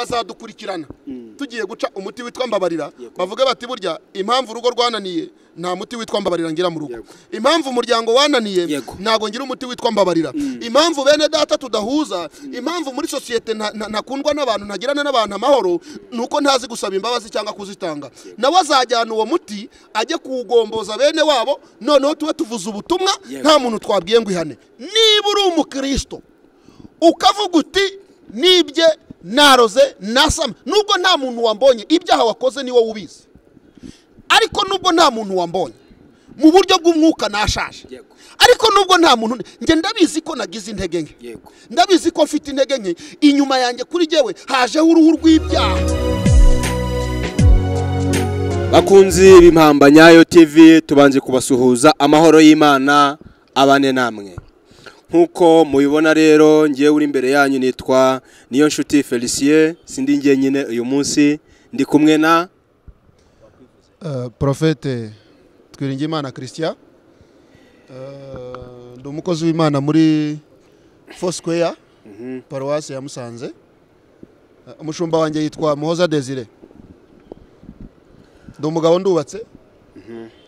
Bazadukurikirana tugiye guca umuti witwa mbabarira, bavuga bati burya impamvu urugo rwananiye nta muti witwa mbabarira ngira mu rugo, impamvu umuryango wananiye ntago ngira umuti witwa mbabarira, impamvu bene data tudahuza, impamvu muri societe ntakundwa n'abantu, ntagirana n'abantu amahoro, nuko ntazi gusaba imbabazi cyangwa kuzitanga. Nawe azajyana uwo muti ajye kuwugomboza bene wabo, noneho tuwe tuvuze ubutumwa nta muntu twabwiye ngo ihane. Niba uri umukristo ukavuga uti nibye, naroze, nasama, nubwo nta muntu wambonye, ibyaha wakoze ni wowe ubizi, ariko nubwo nta muntu wambonye mu buryo bw'umwuka nashaje, ariko nubwo nta muntu, nge ndabizi ko nagize intege nke, ndabizi ko mfite intege nke, inyuma yanjye kuri jewe hajeho uruhu rw'ibyaha. Bakunzi b'Impamba Nyayo TV, tubanje kubasuhuza, amahoro y'Imana abane namwe. Nkuko mubibona rero, ngiye uri imbere yanyu nitwa Niyonshuti Felicien, sindi ngiye nyine uyu munsi ndi kumwe na Prophète Twiringiyimana Christian. Ndi umukozi w'Imana muri Foursquare, paruwasi ya Musanze. Umushumba wanjye yitwa Muhoza Desire. Ndi umugabo ndubatse.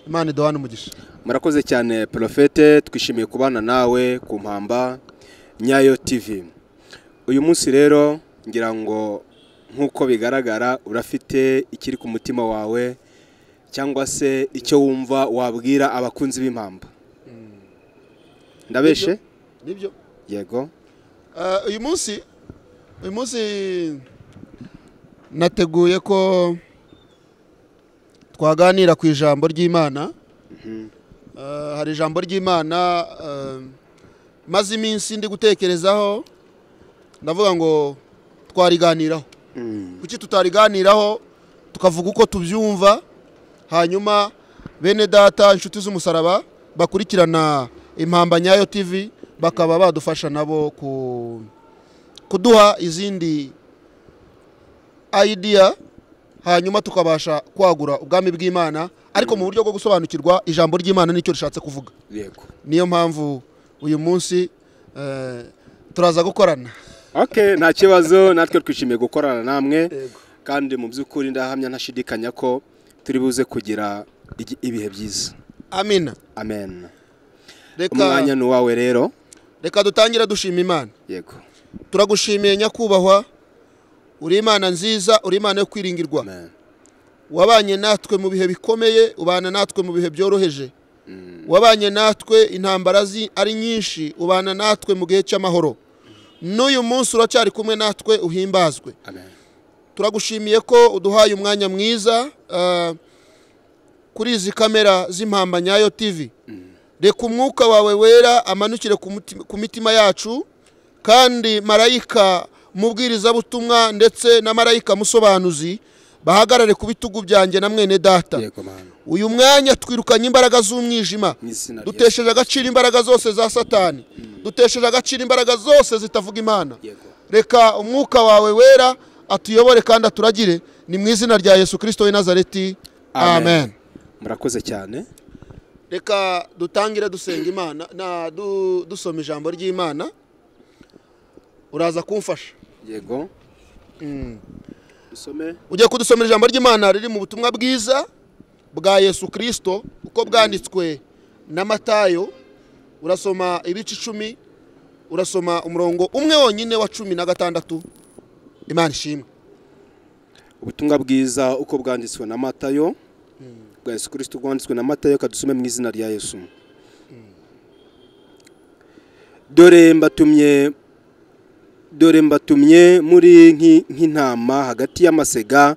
Imana iduhane umugisha. Murakoze cyane Prophète, twishimiye kubana nawe ku Mpamba Nyayo TV. Uyu munsi rero ngira ngo nkuko bigaragara urafite ikiri ku mutima wawe cyangwa se icyo wumva wabwira abakunzi b'Impamba. Ndabeshe? Nibyo. Yego. Uyu munsi nateguye ko twaganira ku ijambo ry'Imana. Hari ijambo ry'Imana maze iminsi ndi gutekerezaho, ndavuga ngo twariganiraho. Kuki tutariganiraho tukavuga uko tubyumva, hanyuma bene data inshuti z'umusaraba bakurikirana Impamba Nyayo TV bakaba badufasha nabo kuduha izindi idea, hanyuma tukabasha kwagura ubwami bw'Imana, ariko mu buryo bwo gusobanukirwa ijambo ry'Imana nicyo rishatse kuvuga. Yego. Niyo mpamvu uyu munsi turaza gukorana. Okay, nta kibazo, natwe twishimiye gukorana namwe. Kandi mu by'ukuri ndahamya ntashidikanya ko turi buze kugira ibihe byiza. Amina. Amen. Umwanya ni wawe rero. Reka dutangire dushima Imana. Yego. Turagushimiye nyakubahwa, uri Imana nziza, uri Imana yo kwiringirwa. Wabanye natwe mu bihe bikomeye, ubana natwe mu bihe byoroheje. Wabanye natwe intambara ari nyinshi, ubana natwe mu gihe cy'amahoro. N'uyu munsi uracyari kumwe natwe, uhimbazwe. Amen. Turagushimiye ko uduhaye umwanya mwiza kuri izi kamera z'Impamba Nyayo TV. Reka umwuka wawe wera amanukire ku mitima yacu, kandi marayika mubwiriza butumwa ndetse na marayika musobanuzi bahagarare ku bitugu byanjye na mwene data. Uyu mwanya twirukanye imbaraga z'umwijima, dutesheje agaciro imbaraga zose za Satani, dutesheje agaciro imbaraga zose zitavuga Imana. Reka umwuka wawe wera atuyobore kandi aturagire, ni mu izina rya Yesu Kristo w'i Nazareti. Amen. Murakoze cyane. Reka dutangire dusenga Imana na dusoma ijambo ry'Imana. Uraza kumfasha? Yego. Usome. Ugiye kudusomera ijambo ry'Imana riri mu butumwa bwiza bwa Yesu Kristo uko bwanditswe na Matayo. Urasoma ibice 10, urasoma umurongo umwe wonyine wa 16. Imana ishimwe. Ubutumwa bwiza uko bwanditswe na Matayo bwa Yesu Kristo bwanditswe na Matayo, kadusome mu izina rya Yesu. Dore mbatumye muri nk'intama hagati y'amasega,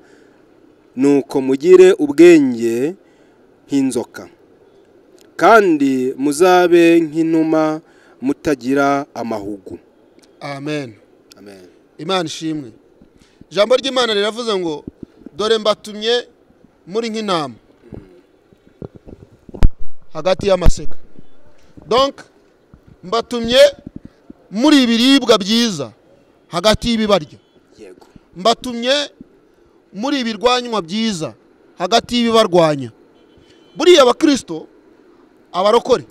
nuko mugire ubwenge nk'inzoka, kandi muzabe nk'inuma mutagira amahugu. Amen. Amen. Imana ishimwe. Ijambo ry'Imana riravuze ngo dore mbatumye muri nk'intama hagati y'amasega. Donc mbatumye muri ibiribwa byiza hagati y'ibibarya. Yego. Mbatumye muri ibirwanywa byiza hagati y'ibibarwanya. Buriya abakristo abarokore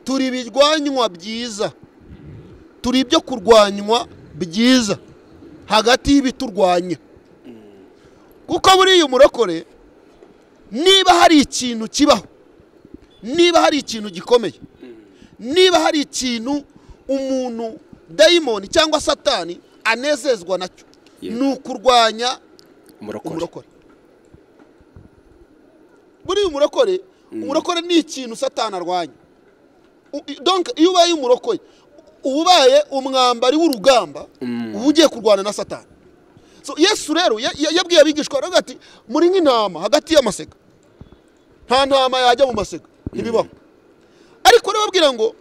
turi ibirwanywa byiza, turi ibyo kurwanywa byiza hagati y'ibiturwanya. Kuko buriya umurokore, niba hari ikintu kibaho, niba hari ikintu gikomeye, niba hari ikintu umuntu dayimoni cyangwa satani anezezwa nacyo, ni ukurwanya umurokore. Buriya umurokore ni ikintu satani arwanya. Donc iyo ubaye umurokore, ubaye umwambari w'urugamba, uba ugiye kurwana na satani. So Yesu rero yabwiye abigishwa aravuga ati muri nk'intama hagati y'amasega, nta ntama yajya mu masega, ntibibaho. Ariko arababwira ngo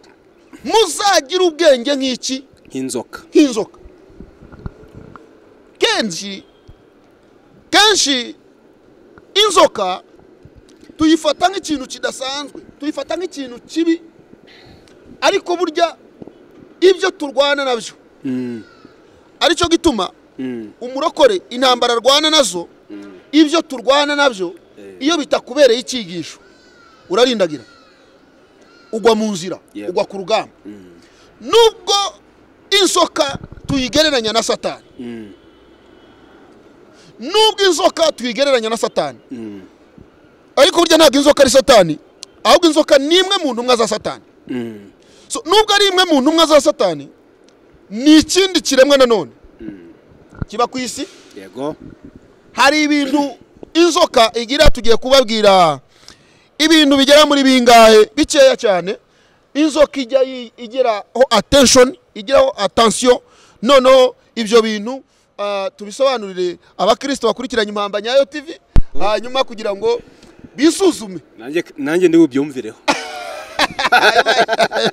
muzagira ubwenge nk'iki, nk'inzoka. Kenshi inzoka tuyifata nk'ikintu kidasanzwe, tuyifata nk'ikintu kibi, ariko burya ibyo turwana nabyo aricyo gituma umurokore intambara arwana nazo, ibyo turwana nabyo iyo bitakubereye icyigisho urarindagira, ugwa mu nzira, ugwa ku rugamba. Nubwo inzoka tuyigereranya na satani, nubwo inzoka tuyigereranya na satani, ariko burya ntabwo inzoka ari satani, ahubwo inzoka ni imwe mu ntumwa za satani. So nubwo ari imwe mu ntumwa za satani, ni ikindi kiremwa nanone kiba ku isi. Yego. Hari ibintu inzoka igira, tugiye kubabwira ibintu bigera muri bingahe bikeya cyane. Inzoka ijya igeraho attention, igeraho attention. Noneho ibyo bintu tubisobanurire abakristo bakurikiranye Impamba Nyayo TV, hanyuma kugira ngo bisuzume. Nanjye ndi bubyumvireho.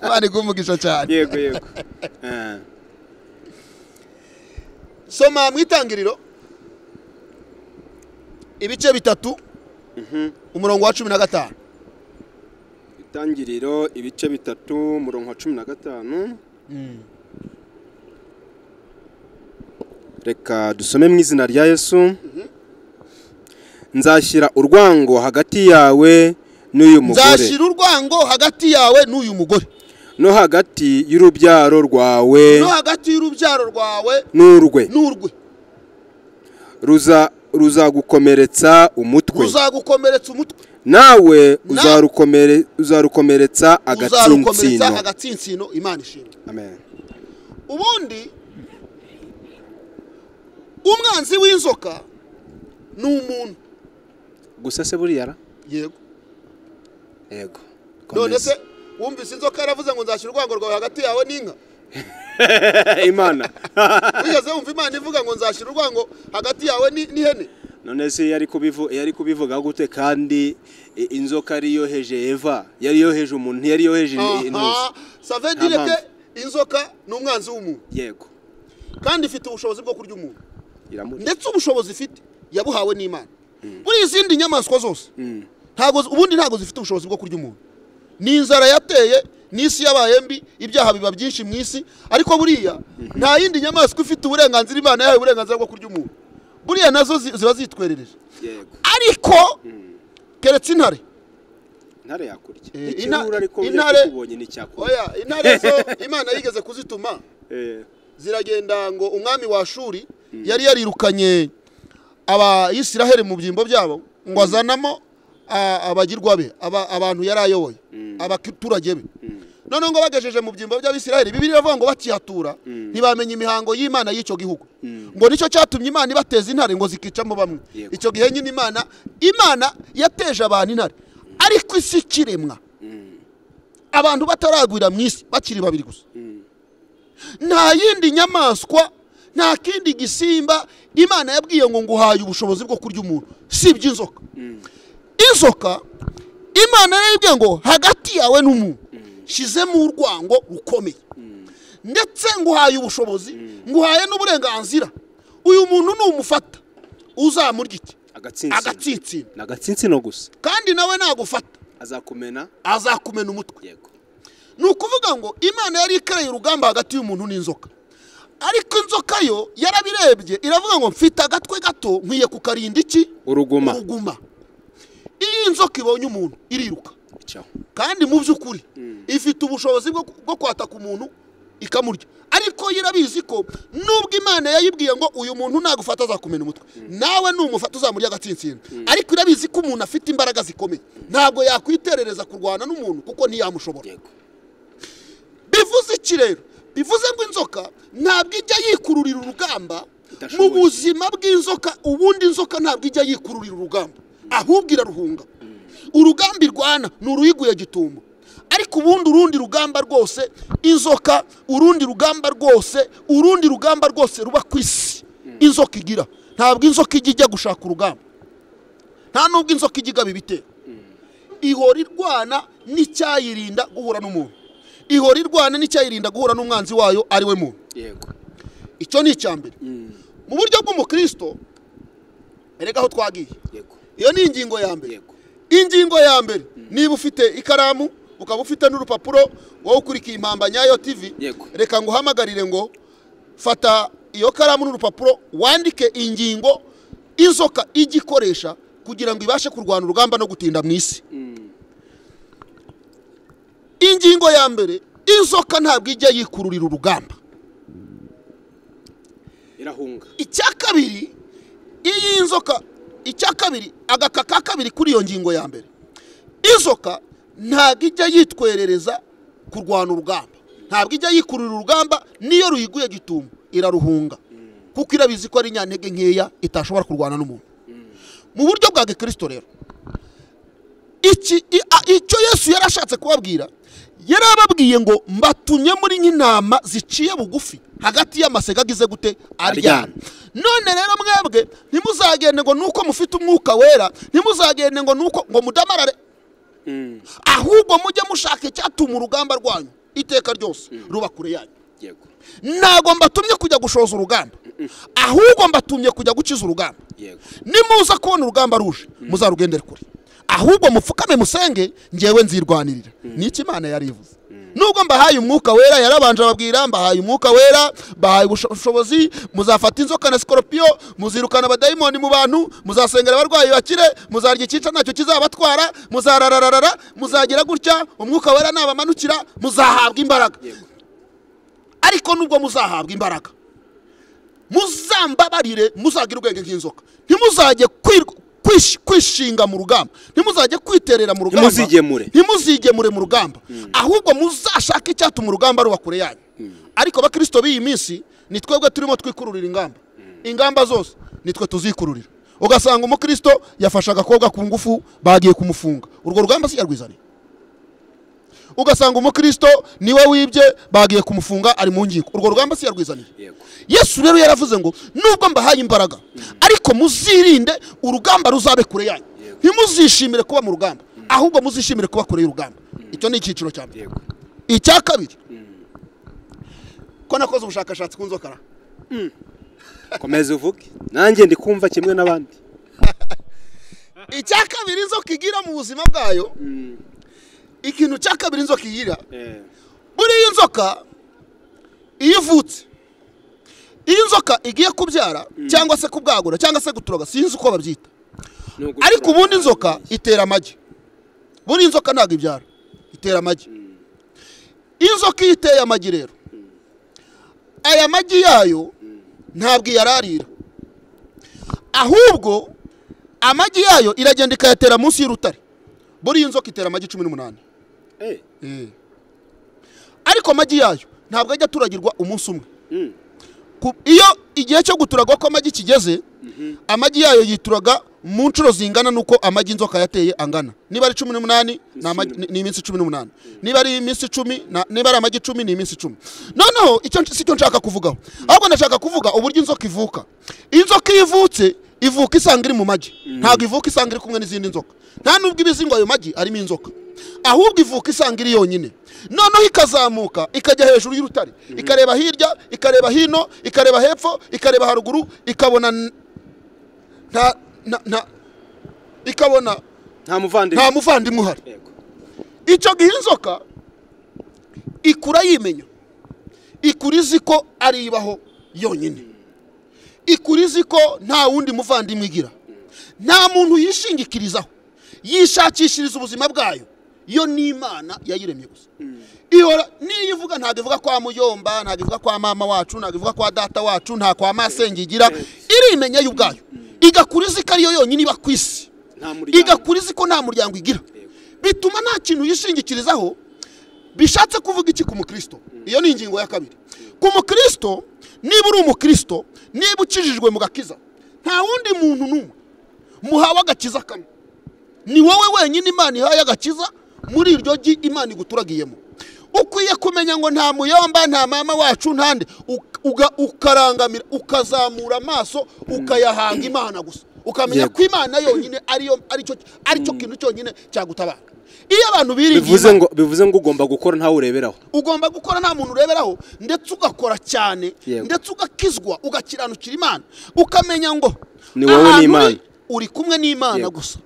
Imana igumugisha cyane. Yego yego. Soma mu Itangiriro ibice 3, umurongo wa 15. Itangiriro ibice 3 umurongo wa 15. Reka dusome mu izina rya Yesu. Nzashyira urwango hagati yawe n'uyu mugore. Nzashyira urwango hagati yawe n'uyu mugore. No hagati y'urubyaro rwawe. No hagati y'urubyaro rwawe n'urwe. N'urwe. Ruzagukomeretsa umutwe. Ruzagukomeretsa umutwe. Nawe uzarukomeretsa agatsinsino. Agatsinsino. Imana ishimwe. Amen. Ubundi umwanzi w'inzoka ni umuntu. Gusa se buriya ra? Yego. Yego. None se wumvise inzoka yaravuze ngo nzashyira urwango rwawe hagati yawe n'inka? Imana. Wigeze wumva Imana ivuga ngo nzashyira urwango hagati yawe n'ihene? None se yari kubivuga gute kandi inzoka yari yoheje Eva, yari yoheje umuntu, yari yoheje intuzi. Ça veut dire que inzoka ni umwanzi w'umuntu. Yego. Kandi ifite ubushobozi bwo kurya umuntu. Ndetse ubushobozi ifite yabuhawe n'Imana. Buri izindi nyamaswa zose ntago ubundi ntago zifite ubushobozi bwo kurya umuntu. Ni inzara yateye, n'isi yabaye mbi, ibyaha biba byinshi mu isi, ariko buriya nta yindi nyamaswa ifite uburenganzira Imana yahaye uburenganzira bwo kurya umuntu. Buriya nazo ziba zitwerereje. Yego. Ariko keretse intare. Intare yakurya. Ikirura ariko yakubonye ni cyakurya. Oya, intare zo Imana yigeze kuzituma. Ziragenda ngo umwami wa Ashuri yari yarirukanye Abayisiraheli mu byimbo byabo ngo azanamo abagirwa be, abantu yarayoboye, abaturage be. None ngo bagejeje mu byimbo by'Abisiraheli, Bibiliya iravuga ngo bakihatura ntibamenye imihango y'Imana y'icyo gihugu. Ngo nicyo cyatumye Imana ibateza intare ngo zikicamo bamwe. Icyo gihe nyine Imana yateje abantu intare. Ariko isi kiremwa, abantu bataragwira mu isi bakiri babiri gusa. Nta yindi nyamaswa, nta kindi gisimba Imana yabwiye ngo nguhaye ubushobozi bwo kurya umuntu, si iby'inzoka. Inzoka Imana yarayibwiye ngo hagati yawe n'umuntu shizemo urwango rukomeye, ndetse nguhaye ubushobozi, nguhaye n'uburenganzira. Uyu muntu numufata uzamurya iki? Agatsinsino. Agatsinsino gusa. Kandi nawe nagufata azakumena umutwe. Yego. Ni ukuvuga ngo Imana yari ikereye urugamba hagati y'umuntu n'inzoka. Ariko inzoka yo yarabirebye iravuga ngo mfite agatwe gato nkwiye kukarinda iki? Uruguma. Iyo inzoka ibonye umuntu iriruka. Kandi mu by'ukuri ifite ubushobozi bwo kwataka umuntu ikamurya. Ariko yirabizi ko nubwo Imana yayibwiye ngo uyu muntu nagufata azakumena umutwe, nawe numufata uzamurya agatsinsino, ariko irabizi ko umuntu afite imbaraga zikomeye, ntabwo yakwiterereza kurwana n'umuntu kuko ntiyamushobora. Bivuze iki rero? Bivuze ngo inzoka ntabwo ijya yikururira urugamba mu buzima bw'inzoka. Ubundi inzoka ntabwo ijya yikururira urugamba, ahubwo iraruhunga. Urugamba irwana ni uruyiguye gitumo, ariko ubundi urundi rugamba rwose inzoka, urundi rugamba rwose, urundi rugamba rwose ruba ku isi inzoka igira. Ntabwo inzoka ijya gushaka urugamba, nta nubwo inzoka ijya igaba ibitero. Ihora irwana n'icyayirinda guhura n'umuntu, ihora irwana n'icyayirinda guhura n'umwanzi wayo ari we muntu. Yego, icyo ni icya mbere. Mu buryo bw'umukristo, erega aho twagiye. Iyo ni ingingo ya mbere. Ingingo ya mbere, niba ufite ikaramu ukaba ufite n'urupapuro, wowe ukurikiye Impamba Nyayo TV, reka nguhamagarire ngo fata iyo karamu n'urupapuro wandike ingingo inzoka igikoresha kugira ngo ibashe kurwana urugamba no gutinda mu isi. Ingingo ya mbere, inzoka ntabwo ijya yikururira urugamba, irahunga. Icya kabiri, iyi nzoka, icya kabiri, agaka ka kabiri kuri iyo ngingo ya mbere, inzoka ntabwo ijya yitwerereza kurwana urugamba, ntabwo ijya yikururira urugamba, niyo ruyiguye gitumo iraruhunga, kuko irabizi ko ari inyantege nkeya itashobora kurwana n'umuntu. Mu buryo bwa Gikristo rero, icyo Yesu yarashatse kubabwira, yarababwiye ngo mbatumye muri nk'intama ziciye bugufi hagati y'amasega agize gute aryana. None rero mwebwe ntimuzagende ngo nuko mufite umwuka wera, ntimuzagende ngo nuko ngo mudamarare, ahubwo mujye mushaka icyatuma urugamba rwanyu iteka ryose ruba kure yanyu. Ntabwo mbatumye kujya gushoza urugamba, ahubwo mbatumye kujya gukiza urugamba. Nimuza kubona urugamba ruje, muzarugendere kure, ahubwo mupfukame musenge, ngewe nzirwanirira. Niki Imana yarivuze. Nubwo mbahaye umwuka wera, yarabanje ababwira mbahaye umwuka wera, bahaye ubushobozi, muzafata inzoka na scorpio, muzirukana abadayimoni mu bantu, muzasengera abarwayi bakire, muzarya ikica ntacyo kizabatwara, muzarararara, muzagira gutya, umwuka wera nabamanukira muzahabwa imbaraga. Ariko nubwo muzahabwa imbaraga, muzambabarire, muzagira ubwenge nk'inzoka, ntimuzajye kwishinga mu rugamba, ntimuzajye kwiterera mu rugamba, ntimuzigemure mu rugamba, ahubwo muzashaka icyatuma urugamba ruba kure yanyu. Ariko abakristo b'iyi minsi ni twebwe turimo twikururira ingamba. Ingamba zose nitwe tuzikururira. Ugasanga umukristo yafashe agakobwa ku ngufu, bagiye kumufunga, urwo rugamba si yarwizaniye. Ugasanga umukristo niwe wibye, bagiye kumufunga, ari mu nkiko, urwo rugamba si yarwizaniye. Yesu rero yaravuze ngo nubwo mbahaye imbaraga, ariko muzirinde urugamba ruzabe kure yanyu. Ntimuzishimire kuba mu rugamba, ahubwo muzishimire kuba kure y'urugamba. Icyo ni icyiciro cya mbere. Icya kabiri, ko nakoze ubushakashatsi ku nzoka. Komeza uvuge, nanjye ndi kumva kimwe n'abandi. Icya kabiri inzoka igira mu buzima bwayo, ikintu cya kabiri inzoka igira, buriya inzoka iyo ivutse, iyo inzoka igiye kubyara cyangwa se kubwagura cyangwa se guturaga, sinzi uko babyita, ariko ubundi inzoka itera amagi. Buriya inzoka ntabwo ibyara, itera amagi. Inzoka iyo iteye amagi rero, aya magi yayo ntabwo iyararira, ahubwo amagi yayo iragenda ikayatera munsi y'urutare. Buriya inzoka itera amagi 18. Ariko amagi yayo ntabwo ajya aturagirwa umunsi umwe. Iyo igihe cyo guturagwa kw'amagi kigeze, amagi yayo yituraga mu nshuro zingana nuko amagi inzoka yateye angana. Niba ari 18 ni iminsi 18, niba ari iminsi 10, niba ari amagi 10 ni iminsi 10. Noneho icyo si cyo nshaka kuvugaho, ahubwo ndashaka kuvuga uburyo inzoka ivuka. Inzoka ivutse ivuka isanga iri mu magi, ntabwo ivuka isanga iri kumwe n'izindi nzoka, nta nubwo ibizingo ayo magi arimo inzoka, ahubwo ivuka isanga iri yonyine. Noneho ikazamuka ikajya hejuru y'urutare, ikareba hirya, ikareba hino, ikareba hepfo, ikareba haruguru, ikabona nta ikabona nta muvandimwe uhari. Icyo gihe inzoka ikura yimenya, ikura izi ko ari ibaho yonyine, ikura izi ko nta wundi muvandimwe igira, nta muntu yishingikirizaho, yishakishiriza ubuzima bwayo Yo ni Imana yayiremye gusa. Ihora niyo ivuga, ntabwo ivuga kwa muyomba, ntabwo ivuga kwa mama wacu, ntabwo ivuga kwa data wacu, nta kwa masenge igira. Irimenya yo ubwayo, igakura izi ko ariyo yonyine iba ku isi, igakura izi ko nta muryango igira. Bituma nta kintu yishingikirizaho. Bishatse kuvuga iki ku mukristo? Iyo ni ingingo ya kabiri. Ku mukristo, niba uri umukristo, niba ukijijwe mu gakiza, nta wundi muntu n'umwe muhawe agakiza kamwe, ni wowe wenyine Imana ihaye agakiza muri iryo gi Imana iguturagiyemo. Ukwiye kumenya ngo nta muyomba, nta mama wacu, ntande, ukarangamira, ukazamura amaso, ukayahanga Imana gusa, ukamenya ko Imana yonyine ariyo aricyo kintu cyonyine cyagutabara. Iyo abantu biringiye, bivuze ngo ugomba gukora ntawe ureberaho, ugomba gukora nta muntu ureberaho, ndetse ugakora cyane, ndetse ugakizwa, ugakiranukira Imana, ukamenya ngo ni wowe n'Imana, uri kumwe n'Imana gusa.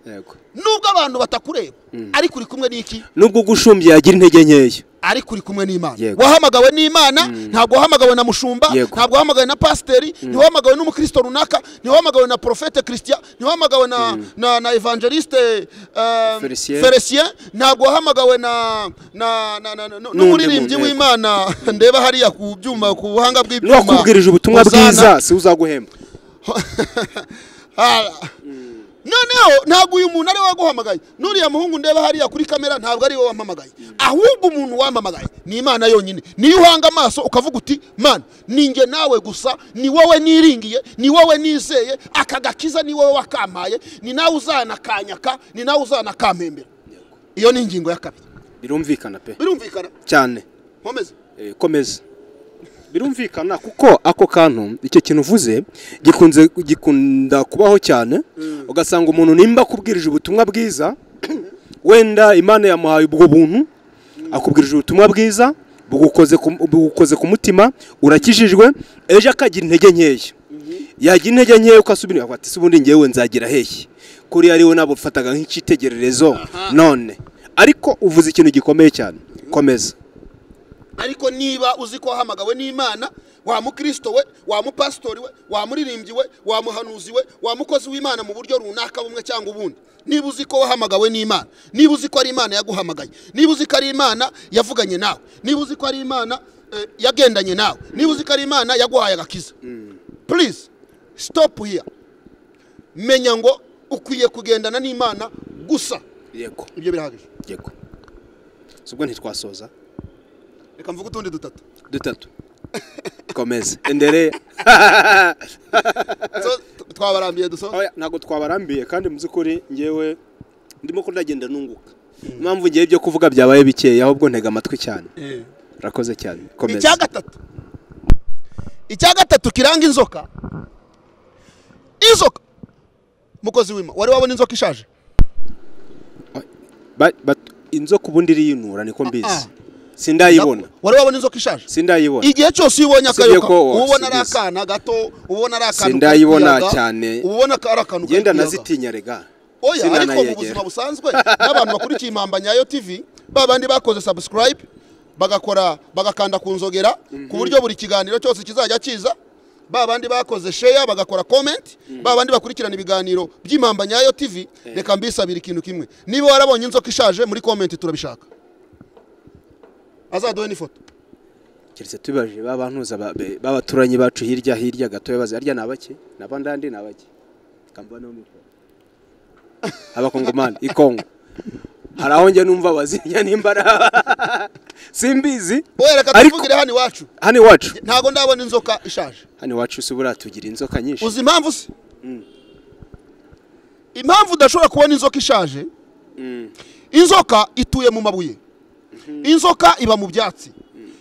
Nubwo abantu batakureba, ariko uri kumwe n'iki? Nubwo gushumbye yagira intege nkeya, ariko uri kumwe n'Imana. Wahamagawe n'Imana, ntabwo wahamagawe na mushumba, ntabwo wahamagawe na pasiteri, ntiwahamagawe n'umukristo runaka, ntiwahamagawe na profete Christian, ntiwahamagawe na na evangeliste Felicien, ntabwo wahamagawe na na n'umuririmbyi w'Imana ndeba hariya ku byuma, ku buhanga bw'ibyuma. N'uwakubwirije ubutumwa bwiza si uzaguhemba. Noneho ntabwo uyu muntu ari we waguhamagaye, nuriya muhungu ndeba hariya kuri kamera ntabwo ari we wampamagaye, ahubwo umuntu wampamagaye ni Imana yonyine. Niyo uhanga amaso ukavuga uti Mana, ninjye nawe gusa, ni wowe niringiye, ni wowe nizeye, aka gakiza ni wowe wakampaye, ni nawe uzanakanyaka, ni nawe uzanakampembera. Iyo ni ingingo ya kabiri. Birumvikana pe, birumvikana cyane. Komeza. Komeza. Birumvikana kuko ako kantu, icyo kintu uvuze gikunda kubaho cyane. Ugasanga umuntu nimba akubwirije ubutumwa bwiza, wenda Imana yamuhaye ubwo buntu, akubwirije ubutumwa bwiza bugukoze ku mutima, urakijijwe, ejo akagira intege nkeya, yagira intege nkeya ukasubira ati se ubundi ngewe nzagira hehe, kuri ari we nabo ufataga nk'icyitegererezo none. Ariko uvuze ikintu gikomeye cyane, komeza. Ariko niba uzi ko wahamagawe n'Imana, wa mukristo we, wa mupastori we, wa muririmbyi we, wa muhanuzi we, wa mukozi w'Imana mu buryo runaka bumwe cyangwa ubundi, niba uzi ko wahamagawe n'Imana, niba uzi ko ari Imana yaguhamagaye, niba uzi ko ari Imana yavuganye nawe, niba uzi ko ari Imana yagendanye nawe, niba uzi ko ari Imana yaguhaye agakiza, please stop here. Menya ngo ukwiye kugendana n'Imana gusa. Yego, ibyo birahagije. Yego, subwo ntitwasoza, reka mvuge utundi dutatu. Komeza, endere. Twabarambiye dusoza? Oya, ntabwo twabarambiye, kandi mu by'ukuri ngewe ndimo ko ndagenda nunguka. Impamvu ngewe ibyo kuvuga byabaye bikeya, ahubwo ntega amatwi cyane. Urakoze cyane. Komeza. Icya gatatu kiranga inzoka. Inzoka, mukozi w'Imana, wari wabona inzoka ishaje? Inzoka ubundi iriyinura niko mbizi. Sindayibona. Wari wabona inzoka ishaje? Sindayibona. Igihe cyose iyo ubonye akayoka, ubona ari akana gato, ubona ari akantu. Sindayibona cyane. Ubona ari akantu. Genda nazitinya rega. Oya, ariko mu buzima busanzwe n'abantu bakurikiye Impamba Nyayo TV, babandi bakoze subscribe, bagakora bagakanda ku nzogera ku buryo buri kiganiro cyose kizajya kiza, babandi bakoze share bagakora comment, babandi bakurikirana ibiganiro by'Impamba Nyayo TV, reka mbisabira ikintu kimwe. Niba warabonye inzoka ishaje muri comment turabishaka. Azaduhe n'ifoto. Keretse tubaje babantuza babaturanyi bacu hirya hirya gatoya bazi harya nabake nabandandi nabake kambana miko abakongomani ikongo hari aho nge numva bazinya nimbara simbizi. Oya, reka tuvugire hano iwacu. Hano iwacu ntago ndabona inzoka ishaje. Hano iwacu se buriya tugira inzoka nyinshi. Uzi impamvu se? Impamvu udashobora kubona inzoka ishaje, inzoka ituye mu mabuye, inzoka iba mu byatsi,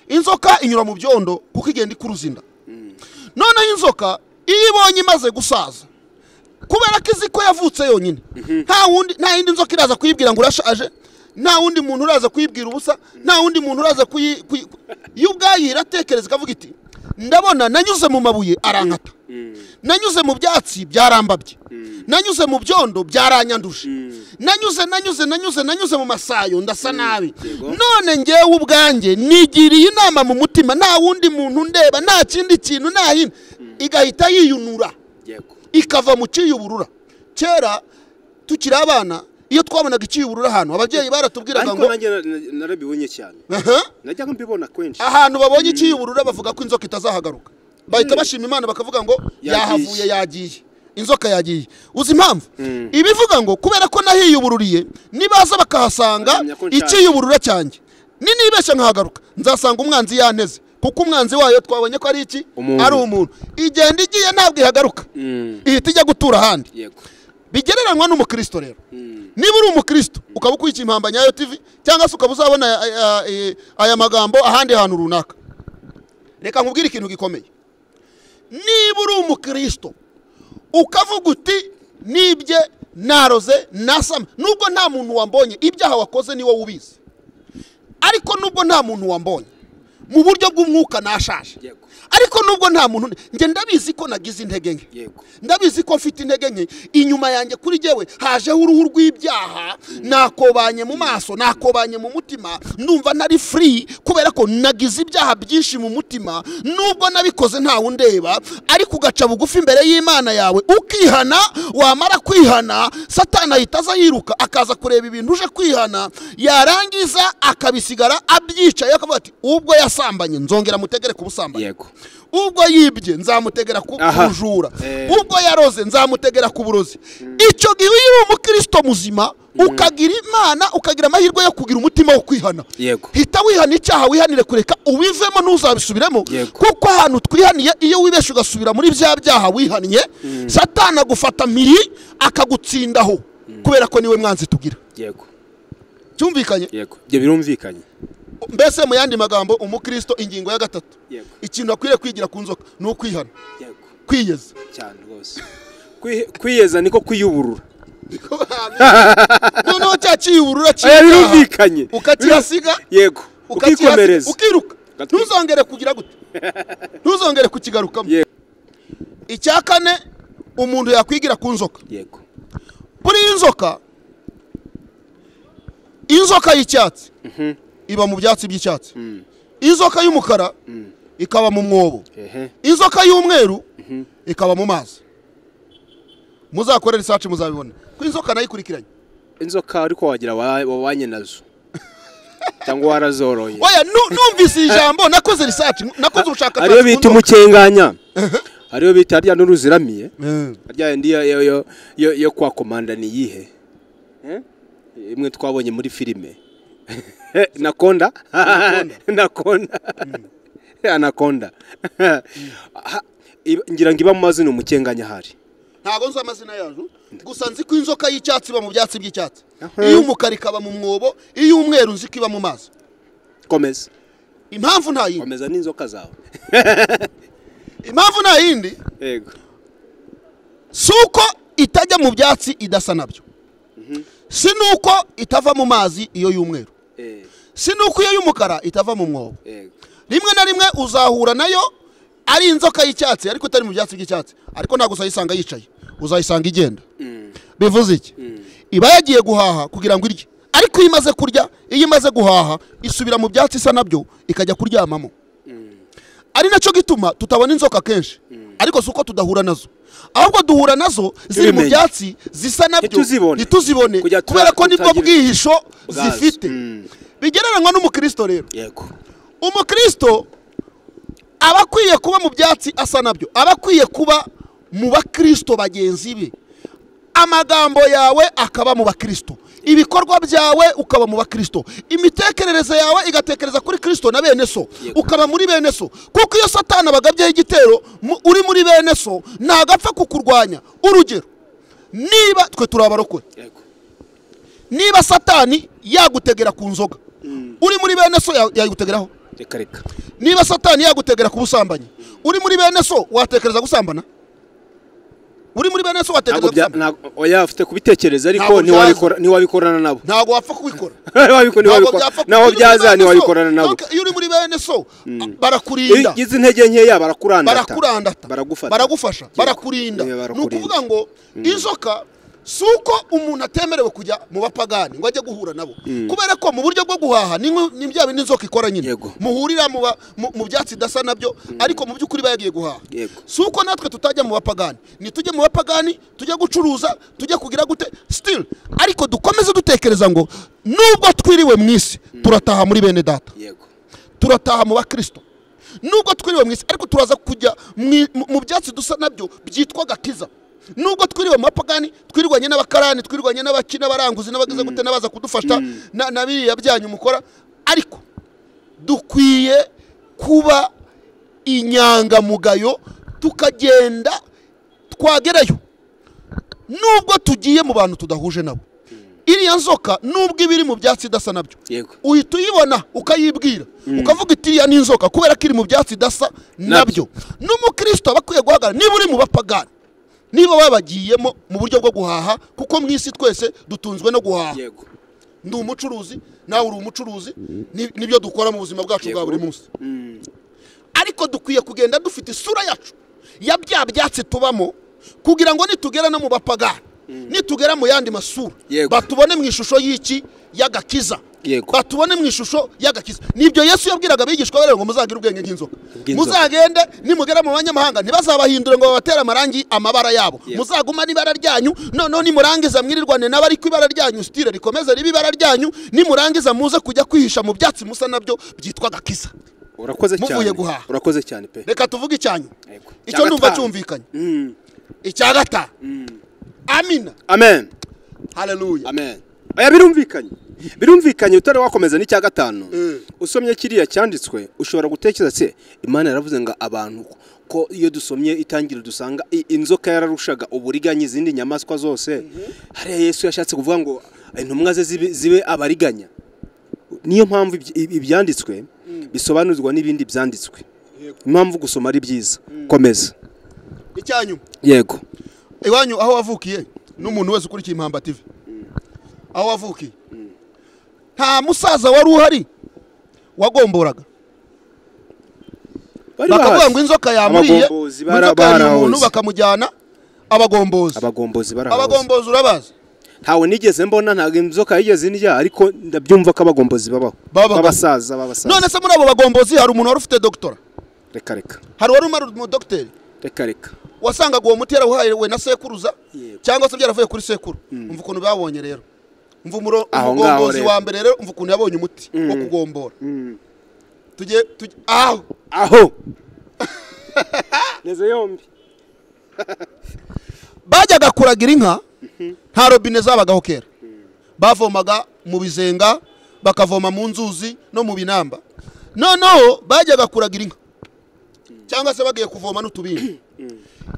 inzoka inyura mu byondo kuko igenda ikuruza inda. Noneho inzoka iyo ibonye imaze gusaza, kubera ko izi ko yavutse yonyine, nta wundi, nta yindi nzoka iraza kuyibwira ngo urashaje, nta wundi muntu uraza kuyibwira ubusa, nta wundi muntu uraza yo ubwayo iratekereza ikavuga iti ndabona nanyuze mu mabuye arankata, nanyuze mu byatsi byarambabye, nanyuze mu byondo byaranyanduje, nanyuze nanyuze nanyuze nanyuze mu masayo ndasa nabi, none ngewe ubwanjye nigiriye inama mu mutima, nta wundi muntu ndeba, nta kindi kintu, nta yindi. Igahita yiyunura ikava mu cyiyuburura. Kera tukiri abana Iyo twabonaga ikiyuburura ahantu ababyeyi baratubwiraga ngo ariko nanjye narabibonye cyane. Najyaga mbibona kenshi. Ahantu babonye ikiyuburura bavuga ko inzoka itazahagaruka. Bahita bashima Imana bakavuga ngo yahavuye yagiye. Inzoka yagiye. Uzi impamvu? Ibivuga ngo kubera ko nahiyubururiye nibaza bakahasanga ikiyuburura cyanjye. Ninibeshya nkahagaruka nzasanga umwanzi yanteze. Kuko umwanzi wayo twabonye ko ari iki? Ari umuntu. Igenda igiye ntabwo ihagaruka. Ihita ijya gutura ahandi. Bigereranywa n'umukristo rero. Niba uri umukristo ukaba ukurikiye Impamba Nyayo TV cyangwa se ukaba uzabona aya magambo ahandi hantu runaka. Reka nkubwire ikintu gikomeye. Niba uri umukristo ukavuga uti nibye naroze nasama, nubwo nta muntu wambonye, ibyaha wakoze ni wowe ubizi. Ariko nubwo nta muntu wambonye mu buryo bw'umwuka nashaje. Ariko nubwo nta muntu nge ndabizi ko nagize intege nke. Ndabizi ko mfite intege nke, inyuma yanjye kuri jewe hajeho uruhu rw'ibyaha, nakobanye mu maso, nakobanye mu mutima, ndumva ntari free kubera ko nagize ibyaha byinshi mu mutima, nubwo nabikoze nta wundeba, ariko ugaca bugufi imbere y'Imana yawe ukihana. Wamara kwihana Satana ahita aza yiruka akaza kureba ibintu uje kwihana, yarangiza akabisigara abyicaye akavuga ati ubwo yasambanye nzongera mutegere ku busambanyi. Yego. Ubwo yibye nzamutegera ku bujura. Ubwo yaroze nzamutegera ku burozi. Icyo gihe iyo uri umukristo muzima ukagira Imana, ukagira amahirwe yo kugira umutima wo kwihana. Hita wihana icyaha, wihanire kureka ubivemo ntuzabisubiremo. Kuko ahantu twihaniye iyo wibeshe ugasubira muri bya byaha wihannye, Satana agufata miri akagutsindaho kubera ko niwe mwanzi tugira. Yego. Cyumvikanye? Yego. Ibyo birumvikanye. Mbese mu yandi magambo umukristo ingingo ya gatatu, ikintu akwiriye kwigira ku nzoka ni ukwihana. Kwiyeza cyane rwose. Kwiyeza niko kwiyuburura. Noneho cya kiyuburura birumvikanye, ukakirasiga. Yego. Ukikomereza, ukiruka, ntuzongere kugira gute, ntuzongere kukigarukamo. Icya kane umuntu yakwigira ku nzoka. Yego. Buri inzoka, inzoka y'icyatsi iba mu byatsi by'icyatsi. Inzoka y'umukara ikaba mu mwobo. Inzoka y'umweru ikaba mu mazi. Muzakore research muzabibona. Ko inzoka nayikurikiranye. Inzoka ariko wagira wabanye nazo cyangwa warazoroye. Oya, numvise ijambo nakoze research, nakoze ubushakashatsi. Ariyo bita umukenganya. Ariyo bita harya n'uruziramiye. Harya ndi yo kwa komanda ni yihe? Imwe twabonye muri filime. Nakonda. Nakonda. Anakonda. Ngira ngo iba mu mazina umukenganya hari. Ntago nzi amazina yazo, gusa nzi ko inzoka y'icyatsi iba mu byatsi by'icyatsi. Iyo umukara ikaba mu mwobo, iyo umweru nzi ko iba mu mazi. Komeza. Impamvu nta yindi. Komeza n'inzoka zawe. Impamvu nta yindi. Yego. Suko itajya mu byatsi idasa nabyo. Si nuko itava mu mazi iyo y'umweru. Si nuko iyo y'umukara itava mu mwobo. Rimwe na rimwe uzahura nayo ari inzoka y'icyatsi ariko itari mu byatsi by'icyatsi, ariko ntabwo uzayisanga yicaye, uzayisanga igenda. Bivuze iki? Iba yagiye guhaha kugira ngo irye, ariko iyo imaze kurya, iyo imaze guhaha isubira mu byatsi isa nabyo ikajya kuryamamo. Ari nacyo gituma tutabona inzoka kenshi, ariko si uko tudahura nazo, ahubwo duhura nazo ziri mu byatsi zisa nabyo ntituzibone kubera ko nibwo bwihisho zifite. Bigereranywa n'umukristo rero. Yego. Umukristo aba akwiye kuba mu byatsi asa nabyo, aba akwiye kuba mu bakristo bagenzi be. Amagambo yawe akaba mu bakristo, ibikorwa byawe ukaba mu bakristo, imitekerereze yawe igatekereza kuri Kristo na bene so, ukaba muri bene so. Kuko iyo Satana abagabyeho igitero uri muri bene so ntagapfa kukurwanya. Urugero, niba twe turabarokore, niba Satani yagutegera ku nzoga uri muri bene so yagutegeraho. Reka reka. Niba Satani yagutegera ku busambanyi uri muri bene so watekereza gusambana? Uri muri bene so watekereza gusambana? Oya, ufite kubitekereza ariko ntiwabikorana nabo. Ntabwo wapfa kubikora. Naho byaza ntiwabikorana nabo. Iyo uri muri bene so barakurinda. Igize intege nkeya barakurandata. Baragufata. Baragufasha, barakurinda. Ni ukuvuga ngo inzoka Si uko umuntu atemerewe kujya mu bapagani ngo ajye guhura nabo, kubera ko mu buryo bwo guhaha ni bya bindi inzoka ikora nyine, muhurira mu byatsi idasa nabyo, ariko mu by'ukuri bayagiye guhaha. Si uko natwe tutajya mu bapagani, nitujye mu bapagani tujye gucuruza, tujye kugira gute still, ariko dukomeze dutekereza ngo nubwo twiriwe mu isi turataha muri bene data, turataha mu bakristo. Nubwo twiriwe mu isi ariko turaza kujya mu byatsi dusa nabyo byitwa gakiza. Nubwo twiriwe mu bapagani, twirirwanye n'abakarani, twirirwanye n'abakina, n'abaranguzi, n'abagize gute, n'abaza kudufasha na biriya byanyu mukora, ariko dukwiye kuba inyangamugayo tukagenda twagerayo. Nubwo tugiye mu bantu tudahuje nabo, iriya nzoka nubwo ibiri mu byatsi idasa nabyo, uhita uyibona ukayibwira, ukavuga iti iriya ni inzoka kubera ko iri mu byatsi idasa nabyo. N'umukristo aba akwiye guhagarara niba uri mu bapagani, niba babagiyemo mu buryo bwo guhaha, kuko mu isi twese dutunzwe no guhaha. Ndi umucuruzi, nawe uri umucuruzi, nibyo dukora mu buzima bwacu bwa buri munsi. Ariko dukwiye kugenda dufite isura yacu ya bya byatsi tubamo, kugira ngo nitugera no mu bapagani, nitugera mu yandi masura, batubone mu ishusho y'iki y'agakiza, batubone mu ishusho y'agakiza. Nibyo Yesu yabwiraga abigishwa be ngo muzagire ubwenge nk'inzoka, muzagende nimugera mu banyamahanga ntibazabahindure ngo babatere amarangi amabara yabo, muzaguma n'ibara ryanyu. Noneho nimurangiza mwirirwane n'abari ku ibara ryanyu, style rikomeze ribe ibara ryanyu, nimurangiza muze kujya kwihisha mu byatsi musa nabyo byitwa gakiza. Urakoze cyane, urakoze cyane pe. Reka tuvuge icyanyu, icyo ndumva cyumvikanye. Icya gatanu. Amina. Amen. Hallelujah. Amen. Aya birumvikanye. Birumvikanye utari wakomeza n'icya gatanu. Usomye kiriya cyanditswe ushobora gutekereza se Imana yaravuze ngo abantu ko iyo dusomye itangiro dusanga inzoka yararushaga uburiganya izindi nyamaswa zose. Hariya Yesu yashatse kuvuga ngo intumwa ze zibe abariganya. Niyo mpamvu ibyanditswe bisobanurwa n'ibindi byanditswe. Impamvu gusoma ari byiza. Komeza. Icyanyu. Yego. Iwanyu aho wavukiye n'umuntu wese ukurikiye Impamba TV, aho wavukiye nta musaza wari uhari wagomboraga, bakavuga ngo inzoka yamuriye, inzoka yariye umuntu bakamujyana abagombozi. Abagombozi barahoze. Abagombozi urabazi? Ntawe nigeze mbona, ntabwo inzoka yigeze indya, ariko ndabyumva ko abagombozi babaho, babasaza babasaza. None se muri abo bagombozi hari umuntu wari ufite doctora? Reka reka. Hari wari umara umudocteur? Reka reka. Wasangaga uwo muti yarawuhawe na sekuruza cyangwa se byaravuye kuri sekuru. Umva ukuntu babonye rero, umva umugombozi wa mbere rero, umva ukuntu yabonye umuti wo kugombora. Tujye aho aho neze yombi. Bajyaga kuragira inka, nta robine zabagaho kera, bavomaga mu bizenga, bakavoma mu nzuzi no mu binamba. Noneho bajyaga kuragira inka cyangwa se bagiye kuvoma n'utubindi.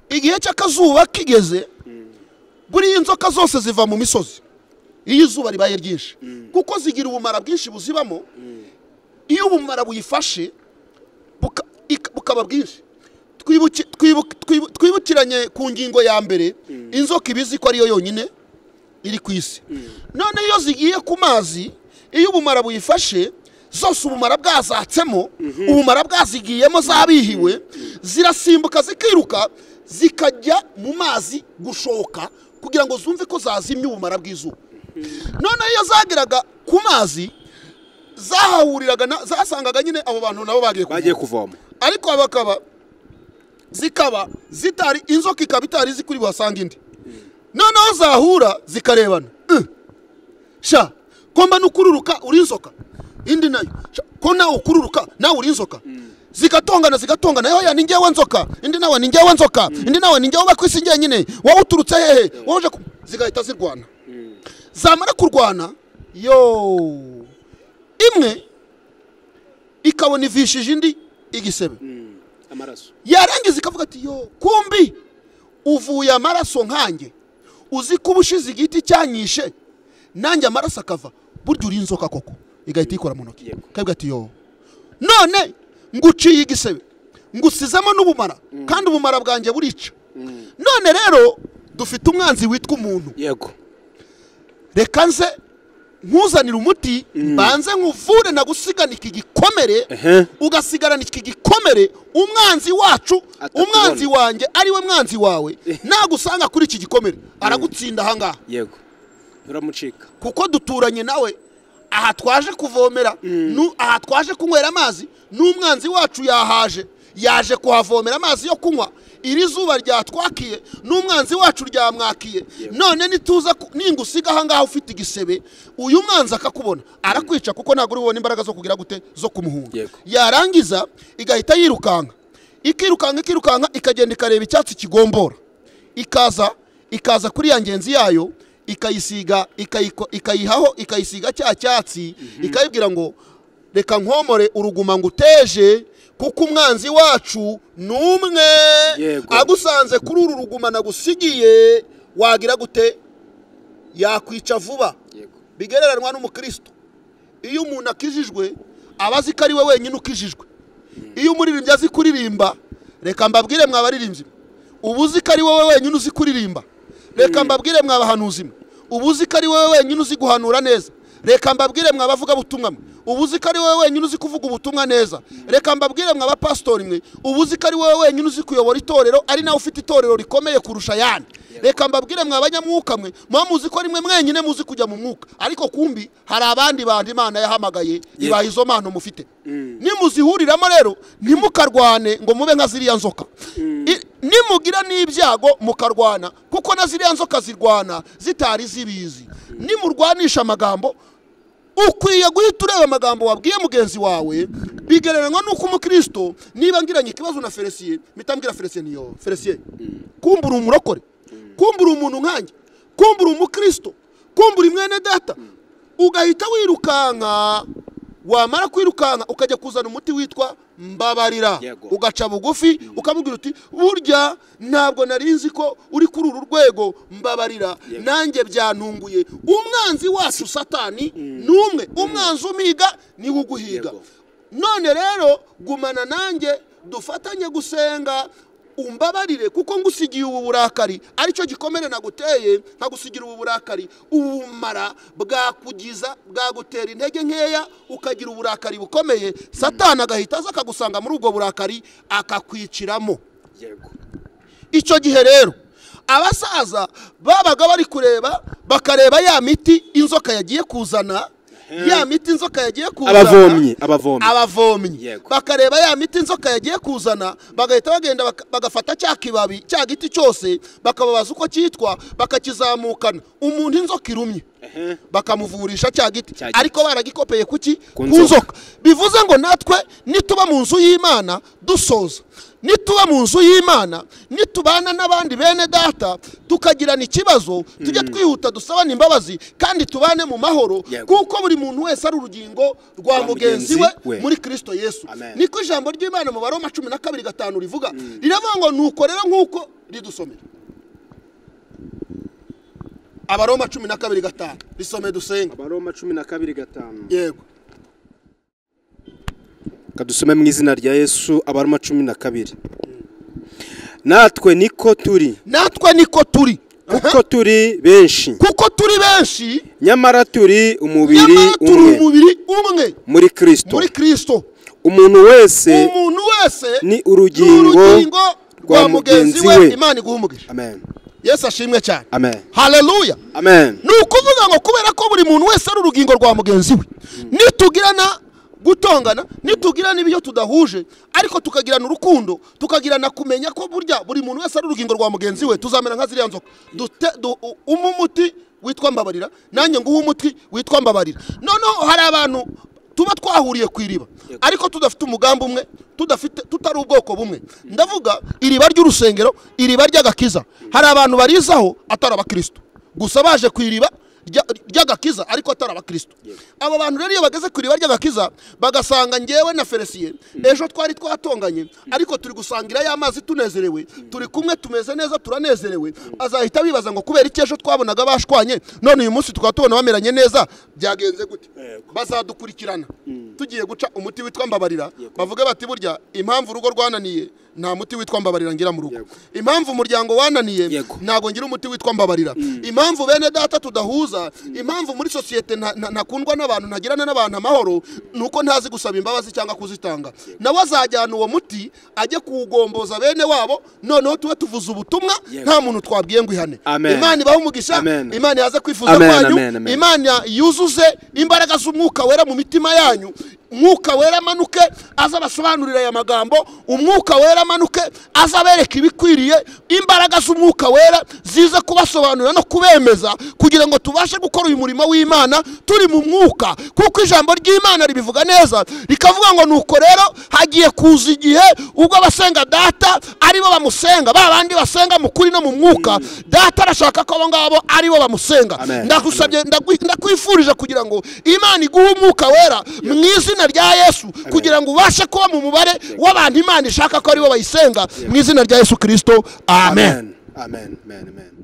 Igihe cy'akazuba kigeze, buri inzoka zose ziva mu misozi iyo izuba ribaye ryinshi, kuko zigira ubumara bwinshi buzibamo. Iyo ubumara buyifashe bukaba bwinshi. Twibukiranye ku ngingo ya mbere, inzoka ibizi ko ariyo yonyine iri ku isi. None iyo zigiye ku mazi, iyo ubumara buyifashe zose ubumara bwazatsemo, ubumara bwazigiyemo zabihiwe, zirasimbuka zikiruka zikajya mu mazi gushoka kugira ngo zumve ko zazimye ubumara bw'izuba. None iyo zageraga ku mazi zahahuriraga, zasangaga nyine abo bantu nabo bagiye kuvoma, ariko bakaba zikaba zitari inzoka ikaba itari zikuri buhasanga indi. Noneho zahura zikarebana, sha komba nukururuka uri inzoka, indi nayo ko nawe ukururuka nawe uri inzoka. Zikatongana zikatongana, yoya ni njyewe nzoka, indi nawe ni njyewe nzoka, indi nawe ni njyewe bakwisi njye nyine, wowe uturutse hehe, wowe uje. Zigahita zirwana. Zamara kurwana, yo imwe ikabona ivishije indi igisebe amaraso, yarangiza ikavuga ati yo kumbi uvuye amaraso nkanjye, uzi ko ubushize igiti cyanyishe nanjye amaraso akava, burya uri inzoka koko. Igahita ikora mu ntoki, kavuga ati yo none nguciye igisebe ngusizemo n'ubumara, kandi ubumara bwanjye burica. None rero dufite umwanzi witwa umuntu. Yego. Reka nze Nkuzanira umuti banze nkuvure nagusigana iki gikomere, ugasigarana iki gikomere. Umwanzi wacu, umwanzi wanjye ari we mwanzi wawe, nagusanga kuri iki gikomere aragutsinda ahangaha. Yego, uramucika kuko duturanye nawe. Aha twaje kuvomera, aha twaje kunywera amazi, n'umwanzi wacu yahaje, yaje kuhavomera amazi yo kunywa. Iri zuba ryatwakiye n'umwanzi wacu ryamwakiye. None nituza ningusiga ahangaha ufite igisebe, uyu mwanzi akakubona arakwica, kuko ntabwo uri bubone imbaraga zo kugira gute, zo kumuhunga. Yarangiza igahita yirukanka, ikirukanka ikirukanka, ikagenda ikareba icyatsi kigombora, ikaza kuri ya ngenzi yayo, ikayisiga, ikayihaho, ikayisiga cya cyatsi, ikayibwira ngo reka nkomore uruguma nguteje, kuko umwanzi wacu numwe agusanze kuri uru ruguma nagusigiye, wagira gute, yakwica vuba. Bigereranwa n'umukristo. Iyo umuntu akijijwe aba azi ko ari we wenyine ukijijwe. Iyo umuririmbyi azi kuririmba, reka mbabwire mwabaririmbyi, ubu uzi ko ari wowe wenyine uzi kuririmba. Reka mbabwire mwabahanuzi, ubu uzi ko ari wowe wenyine uzi guhanura neza. Reka mbabwire mwabavuga butumwa, ubu uzi ko ari wowe wenyine uzi kuvuga ubutumwa neza. Reka mbabwire mwabapastori mwe, ubu uzi ko ari wowe wenyine uzi kuyobora itorero, ari nawe ufite itorero rikomeye kurusha ayandi. Reka mbabwire mwabanyamwuka mwe, muba muzi ko ari mwe mwenyine muzi kujya mu mwuka, ariko kumbi hari abandi bandi Imana yahamagaye ibaha izo mpano mufite. Nimuzihuriramo rero ntimukarwane ngo mube nka ziriya nzoka. Nimugira n'ibyago mukarwana, kuko na ziriya nzoka zirwana zitari zibizi. Nimurwanisha amagambo, ukwiye guhita ureba amagambo wabwiye mugenzi wawe. Bigereranywa n'uko umukristo, niba ngiranye ikibazo na Felicien, mpita Felicien niyo Felicien, kumbura umurokore, kumbura umuntu nkanjye, kumbura umukristo, kumbura mwene data, ugahita wirukanka. Wamara kwirukanka ukajya kuzana umuti witwa mbabarira, ugaca bugufi ukamubwira uti burya ntabwo narinzi ko uri kuri uru rwego, mbabarira nanjye byantunguye. Umwanzi wacu Satani numwe, umwanzi umiga niwe uguhiga. None rero gumana nanjye dufatanye gusenga, umbabarire kuko ngusigiye ubu burakari, aricyo gikomere naguteye, nkagusigira ubu burakari. Ubumara bwakugiza, bwagutera intege nkeya, ukagira uburakari bukomeye. Satani agahita aza akagusanga muri ubwo burakari akakwiciramo. Yego. Icyo gihe rero abasaza babaga bari kureba, bakareba ya miti inzoka yagiye kuzana, ya miti inzoka yagiye kuzana, abavomyi bakareba ya miti inzoka yagiye kuzana, bagahita bagenda bagafata cya kibabi cya giti cyose, bakababaza uko cyitwa, bakakizamukana. Umuntu inzoka irumye bakamuvurisha cya giti, ariko baragikopeye kuki? Ku nzoka. Bivuze ngo natwe nituba mu nzu y'Imana dusoza, nituba mu nzu y'Imana, nitubana n'abandi bene data tukagirana ikibazo, tujye twihuta dusabane imbabazi kandi tubane mu mahoro, kuko buri muntu wese ari urugingo rwa mugenzi we muri Kristo Yesu. Niko ijambo ry'Imana mu Baroma 12:5 rivuga, riravuga ngo nuko rero nkuko ridusomera Abaroma 12:5, risome dusenga. Abaroma 12:5. Yego. Kadusome mu izina rya Yesu. Abaroma 12. Natwe niko turi, natwe niko turi, kuko turi benshi, kuko turi benshi, nyamara turi umubiri umwe muri Kristo, muri Kristo. Umuntu wese ni urugingo rwa mugenzi we. Imana iguhe umugisha. Amen. Yesu ashimwe cyane. Amen. Haleluya. Amen. Ni ukuvuga ngo kubera ko buri muntu wese ari urugingo rwa mugenzi we, nitugirana gutongana, nitugirana ibyo tudahuje, ariko tukagirana urukundo, tukagirana kumenya ko burya buri muntu wese ari urugingo rwa mugenzi we, tuzamera nka ziriya nzoka. Umuti witwa mbabarira, nanjye nguhe umuti witwa mbabarira. Noneho hari abantu tuba twahuriye ku iriba ariko tudafite umugambi umwe, tudafite, tutari ubwoko bumwe. Ndavuga iriba ry'urusengero, iriba ry'agakiza. Hari abantu barizaho atari abakristo, gusa baje ku iriba ry'agakiza ariko atari abakristo. Abo bantu rero iyo bageze ku iriba ry'agakiza bagasanga ngewe na Felicien ejo twari twatonganye, ariko turi gusangira ya mazi tunezerewe, turi kumwe tumeze neza turanezerewe, azahita bibaza ngo kubera iki ejo twabonaga bashwanye none uyu munsi tukaba tubona bameranye neza, byagenze gute? Bazadukurikirana. Tugiye guca umuti witwa mbabarira, bavuge bati burya impamvu urugo rwananiye Nta muti witwa mbabarira ngira mu rugo. Impamvu umuryango wananiye, ntago ngira umuti witwa mbabarira. Impamvu bene data tudahuza, impamvu muri sosiyete ntakundwa n'abantu, ntagirana n'abantu amahoro, nuko ntazi gusaba imbabazi cyangwa kuzitanga. Nawe azajyana uwo muti ajye kuwugomboza bene wabo, noneho tube tuvuze ubutumwa nta muntu twabwiye ngo ihane. Imana ibahe umugisha, Imana yaze kwifuza kwanyu, Imana yuzuze imbaraga z'umwuka wera mu mitima yanyu. Umwuka wera amanuke azabasobanurira aya magambo, umwuka wera amanuke azabereka ibikwiriye, imbaraga z'umwuka wera zize kubasobanurira no kubemeza kugira ngo tubashe gukora uyu murimo w'Imana turi mu mwuka, kuko ijambo ry'Imana ribivuga neza rikavuga ngo nuko rero hagiye kuza igihe ubwo abasenga data aribo bamusenga, ba bandi basenga mu kuri no mu mwuka. Data arashaka ko abo ngabo aribo bamusenga. Ndagusabye, ndakwifurije kugira ngo Imana iguhe umwuka wera mu izina rya Yesu, kugira ngo ubashe kuba mu mubare w'abantu Imana ishaka ko aribo bayisenga, mu izina rya Yesu Kristo. Amen. Amen. Amen. Amen.